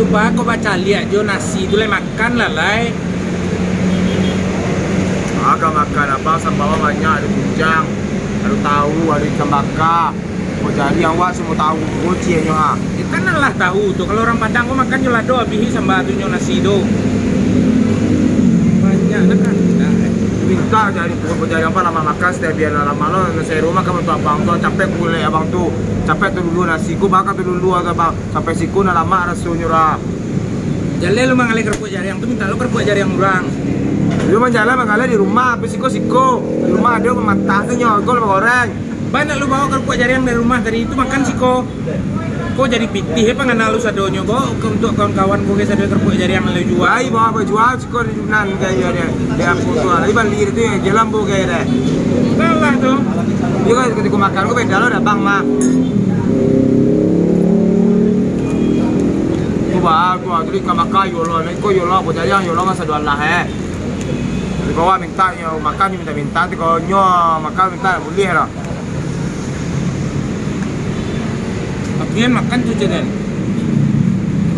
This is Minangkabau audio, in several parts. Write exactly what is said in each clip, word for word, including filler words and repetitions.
Ba, kok bacaliak jo nasi tu lai, makan lah lai. Agak makan, abang, samba banyak, ado tunjang, ado tahu, ado ikan baka. Kok jadi awak semua tahu, kocik nyo ha. Ya, kan lah tahu tu, kalau urang Padang ko makan jo lado, abih samba tu nyo nasi tu. Banyak lah kan. Nah, eh. Minta jadi, kok jadi apa, lamak makan, setiap biar lamak lo, nasi rumah kan untuk abang tu, capek kulek abang tu, capek tu dulu nasi ko, bakal tu dulu abang. Sampai siko nak lamak rasonyo, Ra. Jaleh lu manggaleh karupuak jariang tu, minta lu karupuak jariang urang. Yo, manjaleh manggaleh di rumah, tapi siko-siko. Di rumah ado mamantah tu nyo, ko lah bagoreng. Ba, nak lu bawa karupuak jariang dari rumah tadi tu, makan siko. Ko jadi pitih, eh, pangana lu sadonyo, bawa ka, untuk kawan-kawan ko, guys, ado karupuak jariang lu jua. Lai, bawa bajua. Ko di nan kayo dia, dia aku tu lah. Iban liri tu yang jalan bu kayo deh. Salah tu. Dia kan ketika makan ko beda lo dah bang mah. Tu bah, tu, tu ikan bakar yo lo, ko yo lo, ko jariang yo lo, masa dua lah, eh. Di bawah minta nyo makan, nyo minta-minta, tu kalau nyo makan minta, boleh lah. Apian makan tu, Ceden.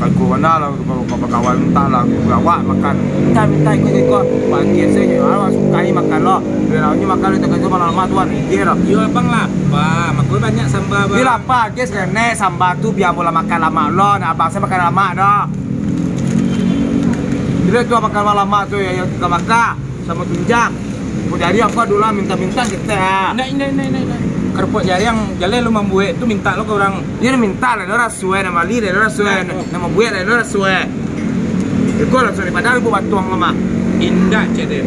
Kaku bana lah, kalau kau bakawan, entah lah, aku awak makan. Minta, minta, ikut, ikut. Bagian sajo, awak sukai makan lo. Bila lawanyo makan, dia kata malam-malam tu, kan, dia lah. Yo, abang lapar, makanya banyak samba, bang. Dia lapar, dia sebenarnya samba tu biar mula makan lamak lo. Nah, abang saya makan lamak dah. Bila tu makan lamak tu, ya, ya, kita makan. Samo tunjang. Kok jariang kau dulu lah minta-minta kita, ah. Indak, indak, indak, indak, indak. Karupuak jariang jaleh lu mambuek tu minta lo ka urang. Iyo, minta lah, lo rasuah, nak bali lah, lo rasuah, nak, nak mambuek lah, lo rasuah. Iko langsung dari Padang, ibu batuang lo mah. Indak, cek dia.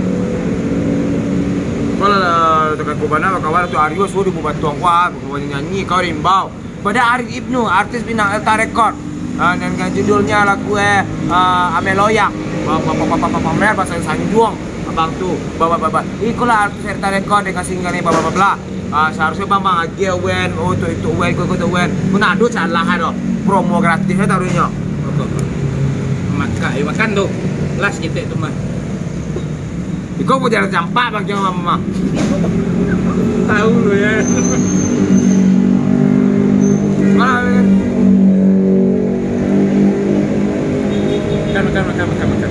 Kau lah, lah, tekan kau bana, kawan tu Aryo suruh ibu batuang kau, ah, bukan nyanyi, kau rimbau. Pada Arif Ibnu, artis Minang Elta Record. Ah, dengan judulnya lagu, eh, ah, Ame Loyak. Ba-, ba-, ba-, ba-, ba-, ba-, pamer bahasa Sanjuang, abang tu. Ba-, ba-, ba-, ba-. Ikolah artis Elta Record dengan singlenya bla, bla, bla, bla. Ah, seharusnya bang, bang agiah wen, oh, tu, itu wen, kau, kau tu wen. Kau nak ado salah ado. Promo gratis ya taruhnya. Makak, eh, makan tu. Las ketek tu mah. Iko pun jalan campak bang, jangan mama. Tahu lo ya. Malah, ya. Makan, makan, makan, makan, makan.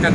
Makan.